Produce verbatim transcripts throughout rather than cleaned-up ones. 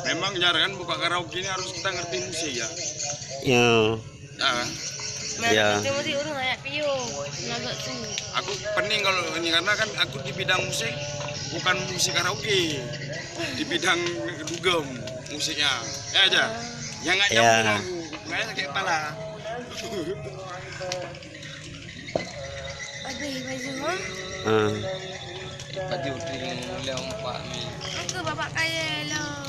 Memang jarang buka karaoke ini harus kita ngerti musik ya. Ya. Ya kan? Ya. Itu mesti urus ayat piu. Ngagak tu. Aku pening kalau ini karena kan aku di bidang musik bukan musik karaoke. Di bidang dugem musiknya. Ya aja. Yang nggak nyambung aku. Makanya sakit kepala. Habis baju, ha? Ha. Baju tu yang lewat empat ni. Aku babak kaya lah.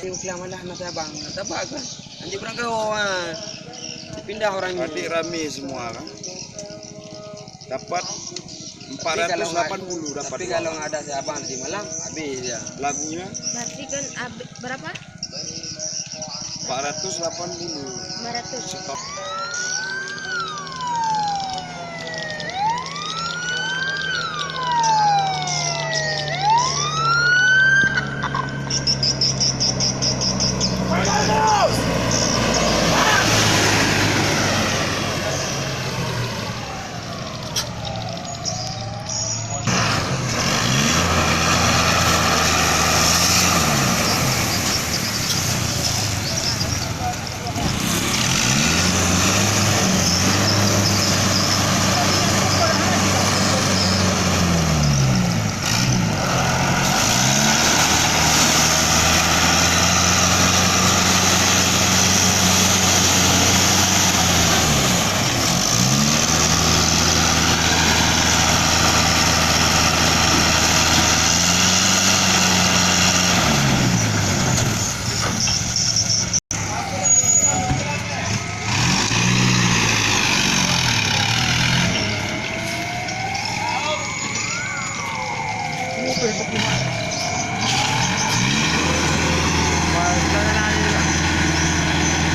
Di Uklan malah masa abang, tak apa ke? Nanti berang kau, ha. Dipindah orang ni. Tadi rame semua kan. Dapat empat ratus lapan puluh dapat. Tapi kalau nggak ada si abang di malam, habis ya. Lagunya? Berarti kan ab-, berapa? Empat ratus lapan puluh. Lima ratus. Stop.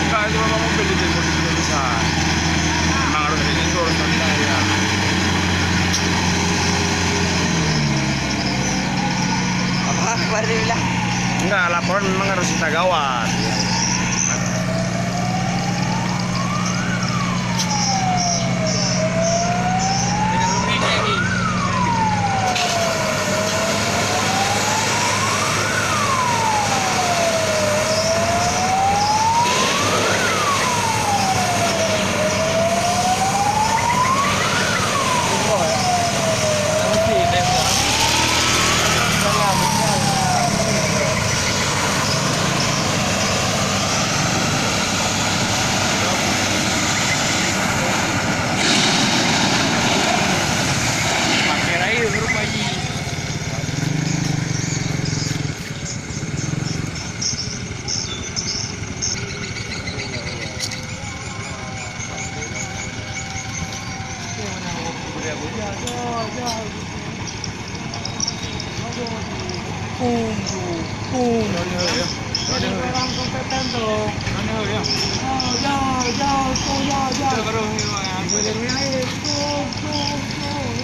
Enggak, itu memang mobil itu, mobil itu besar. Memang harus ada itu, harus ada ya. Apa? Apa dia bilang? Enggak, laporan memang harus kita gawat. Pung, pung, pung. Ada, ya. Ada, ya. Orang kompeten tu. Ada, ya. Ya, ya, ya, tu, ya, ya. Kita baru ni, ya. Boleh ni, ya. Pung, pung, pung.